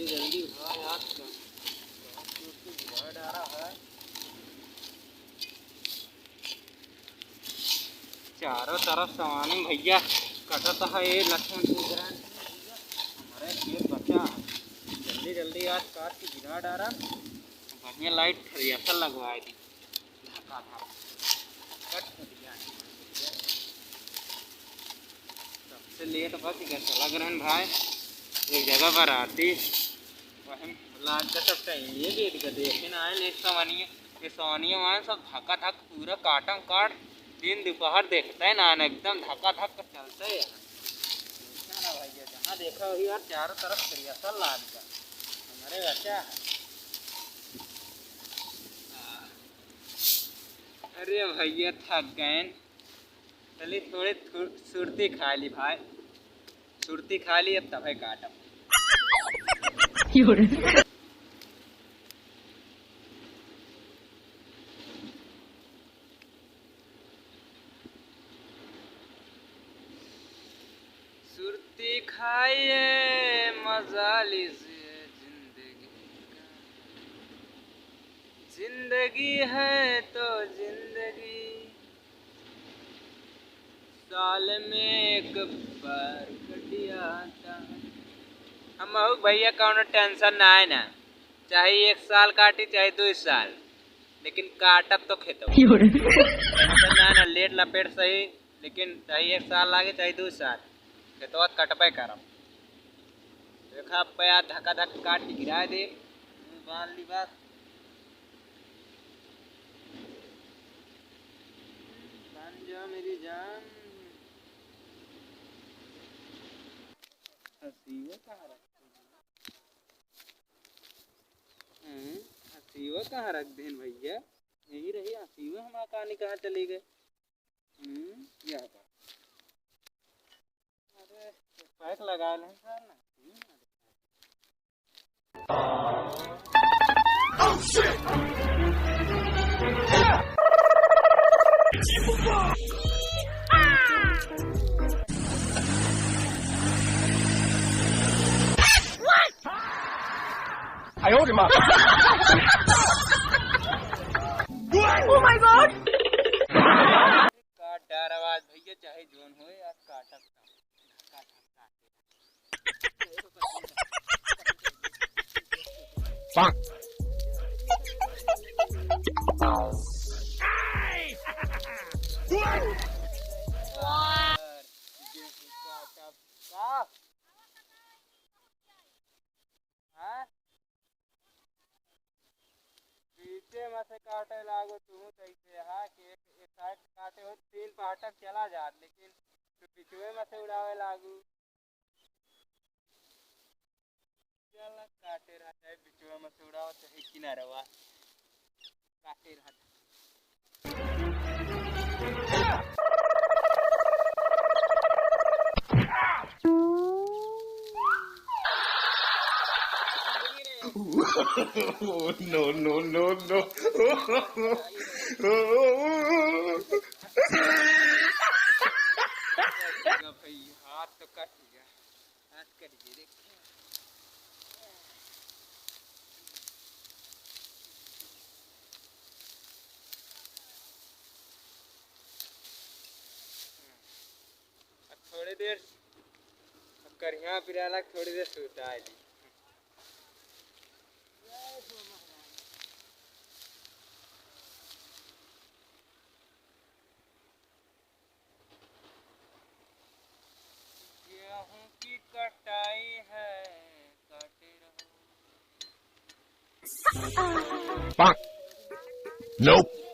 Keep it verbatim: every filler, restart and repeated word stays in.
जल्दी भाई, आज का, बहुत जोर से गिरा डारा है। चारों तरफ सवानी भैया कटत है, ये लक्ष्मण के ग्रहण हमारे खेत बचा है। जल्दी जल्दी आज काट के गिरा डारा, बढ़िया लाइट थ्रेसर लगवाए दी। धका धक। कट दिया। सबसे लेट बच गया, चला गरन भाई। एक जगह पर आती, वहीं लाग का सब टाइम ये भी एक देखे ना आए, लेट सवानिया, ये सवानिया वहाँ सब धका धक पूरा काटम काट, दिन दोपहर देखते हैं ना, एकदम धका धक चलते हैं। देखा ना भैया, जहाँ देखा वही यार, चारों तरफ थ्रेसर लाग का हमारे बचा है। अरे भैया, थक गए। चलिए, थोड़े थु-, सुरती खा ली भाई, सुरती खा ली, अब तबे काटब। सुरती खाइए, मजा लीजिए जिंदगी का। जिंदगी है तो जिंदगी, साल में एक बार कट आता है। हम अहू भैया कौनो टेंशन ना है ना, चाहे एक साल काटी चाहे दो साल, लेकिन काटब तो खेतवा। टेंशन ना है ना, लेट लपेट सही, लेकिन चाहे एक साल लागे चाहे दो साल, खेतवा कटबे करब। देखा, पैर धका धक काट के गिराए दे, मुंह बांध ली बस। बन जा मेरी जान। हसीवा कहाँ रख, हम्म, हसीवा कहाँ रख देन भैया? यही रही हसीवा, हमार कहानी कहाँ चली गए? हम्म, यह बात। अरे, पैक लगा लें सर ना। Oh my God! काट डार आवाज भैया, चाहे जोन होए, आज काटब। हाँ? बीचे में से काटे लागो तू, तैसे हाँ कि एक, एक साइड काटे हो, तीन पाटक चला जात, लेकिन तू बीचवे में से उड़ावे लागू। चला काटे रहा, चाहे बीचवे में से उड़ाओ, चाहे किनारवा काटे रहा। No, no, no, no। भैया, हाथ तो कट गया, हाथ कट गया, देख। अब थोड़ी देर, अब करिया पिराला, थोड़ी देर सुता ली। गेहूं की कटाई है, काटे रहो। Nope।